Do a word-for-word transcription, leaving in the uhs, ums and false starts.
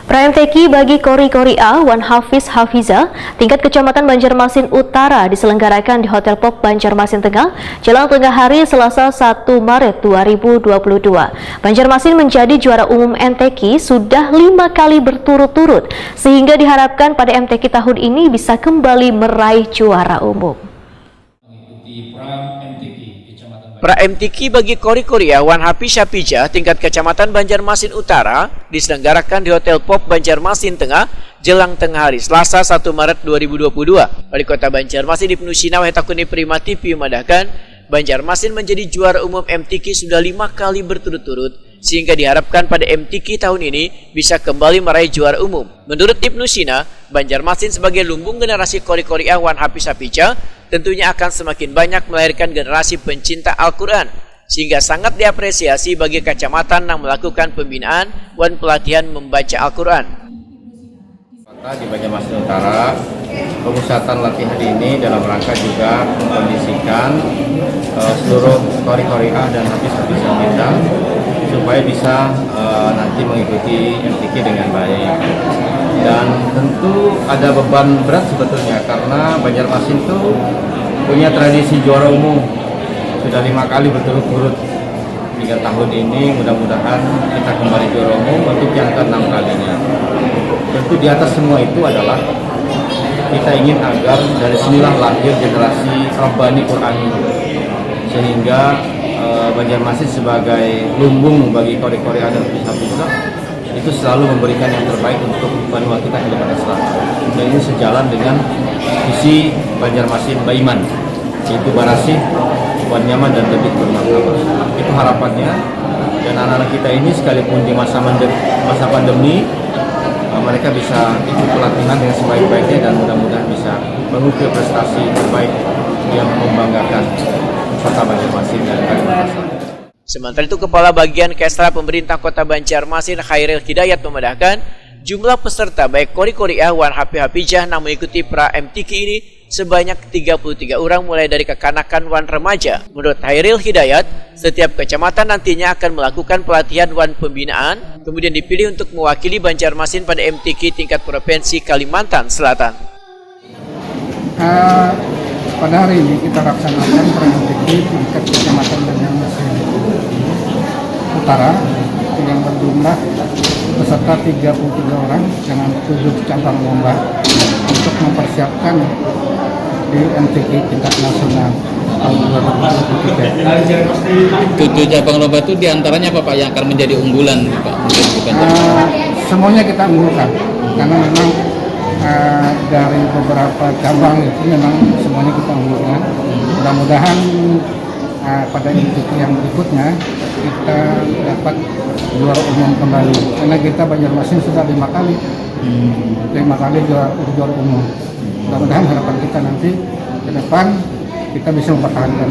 Pra M T Q bagi Kori Kori A wan Hafiz Hafiza tingkat Kecamatan Banjarmasin Utara diselenggarakan di Hotel Pop Banjarmasin Tengah, jelang tengah hari Selasa satu Maret dua ribu dua puluh dua. Banjarmasin menjadi juara umum M T Q sudah lima kali berturut-turut, sehingga diharapkan pada M T Q tahun ini bisa kembali meraih juara umum. Pra M T Q bagi Kori Kori A wan Hafiz Hafizah tingkat Kecamatan Banjarmasin Utara diselenggarakan di Hotel Pop Banjarmasin Tengah, jelang tengah hari Selasa satu Maret dua ribu dua puluh dua. Wali Kota Banjarmasin Ibnu Sina wahai takuni Prima T V memadahkan, Banjarmasin menjadi juara umum M T Q sudah lima kali berturut-turut, sehingga diharapkan pada M T Q tahun ini bisa kembali meraih juara umum. Menurut Ibnu Sina, Banjarmasin sebagai lumbung generasi Kori Kori A wan Hafiz Hafizah tentunya akan semakin banyak melahirkan generasi pencinta Al-Quran, sehingga sangat diapresiasi bagi kecamatan yang melakukan pembinaan wan pelatihan membaca Al-Quran. Di Banjarmasin Utara, pemusatan latihan ini dalam rangka juga mengkondisikan uh, seluruh Kori Kori A dan Hafiz Hafiz kita supaya bisa uh, nanti mengikuti M T Q dengan baik. Dan tentu ada beban berat sebetulnya karena Banjarmasin itu punya tradisi juara umum sudah lima kali berturut-turut tiga tahun ini, mudah-mudahan kita kembali juara umum untuk yang keenam kalinya. Tentu di atas semua itu adalah kita ingin agar dari sinilah lahir generasi Rabbani Qurani, sehingga eh, Banjarmasin sebagai lumbung bagi Kori Kori A dan Hafiz Hafizah itu selalu memberikan yang terbaik untuk banua kita Kalimantan Selatan. Dan ini sejalan dengan visi Banjarmasin Baiman, yaitu barasih, wan nyaman dan lebih bermartabat. Itu harapannya. Dan anak-anak kita ini sekalipun di masa mandem- masa pandemi, eh, mereka bisa ikut pelatihan dengan sebaik-baiknya dan mudah-mudahan bisa mengukir prestasi terbaik yang membanggakan Kota Banjarmasin dan Kalimantan Selatan. Sementara itu, Kepala Bagian Kesra Pemerintah Kota Banjarmasin, Khairil Hidayat, memadahkan jumlah peserta baik Kori Kori A wan Hafiz Hafizah nang mengikuti pra M T Q ini sebanyak tiga puluh tiga orang, mulai dari kekanakan wan remaja. Menurut Khairil Hidayat, setiap kecamatan nantinya akan melakukan pelatihan wan pembinaan, kemudian dipilih untuk mewakili Banjarmasin pada M T Q tingkat Provinsi Kalimantan Selatan. Uh, pada hari ini kita laksanakan pra M T Q tingkat Kecamatan Banjarmasin Utara yang berjumlah peserta tiga puluh tiga orang dengan tujuh cabang lomba untuk mempersiapkan di M T Q tingkat nasional tahun dua ribu dua puluh tiga. Tujuh cabang lomba itu diantaranya apa Pak yang akan menjadi unggulan Pak? Uh, semuanya kita unggulkan karena memang uh, dari beberapa cabang itu memang semuanya kita unggulkan. Mudah-mudahan uh, pada M T Q yang berikutnya kita dapat juara umum kembali karena kita Banjarmasin sudah lima kali hmm. lima kali juara, juara umum. Mudah-mudahan harapan kita nanti ke depan kita bisa mempertahankan.